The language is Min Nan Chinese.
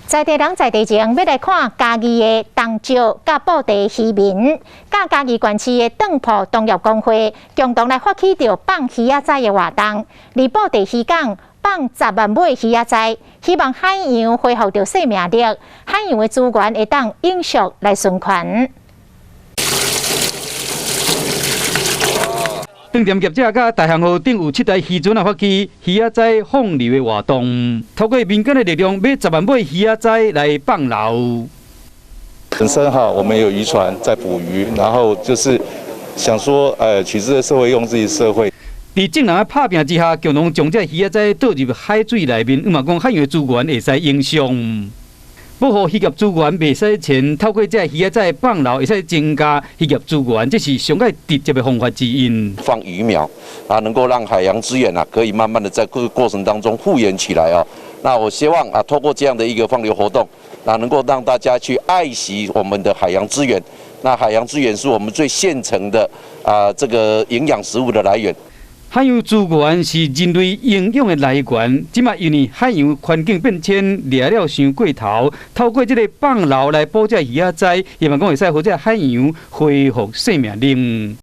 在地人在地情，欲來看嘉義的東石佮布袋漁民，佮嘉義縣市的當鋪同業公會共同來發起著放魚仔仔的活動，佇布袋漁港放10萬尾魚仔仔，希望海洋恢復著生命力，海洋的資源會當永續來循環。當店業者佮大漢河頂有七台漁船仔發起魚仔仔放流的活動，透過民間的力量買十萬尾魚仔仔來放流。本身哈，我們有漁船在捕魚，然後就是想說，取之社會，用之社會。佇眾人的拍拚之下，共同將這魚仔仔倒入海水內面，嘛講海洋資源會使影響。保護漁業資源袂使錢，透過這魚仔仔放流，會使增加漁業資源，這是上蓋直接的方法之一。放魚苗啊，能夠讓海洋資源啊，可以慢慢的在過過程當中復原起來哦。那我希望啊，透過這樣的一個放流活動，那能夠讓大家去愛惜我們的海洋資源。那海洋資源是我們最現成的啊，這個營養食物的來源。海洋資源是人類營養的來源，這馬因為海洋環境變遷，掠了傷過頭，透過這个放流來捕這魚仔仔，希望講會使予這海洋恢復生命力。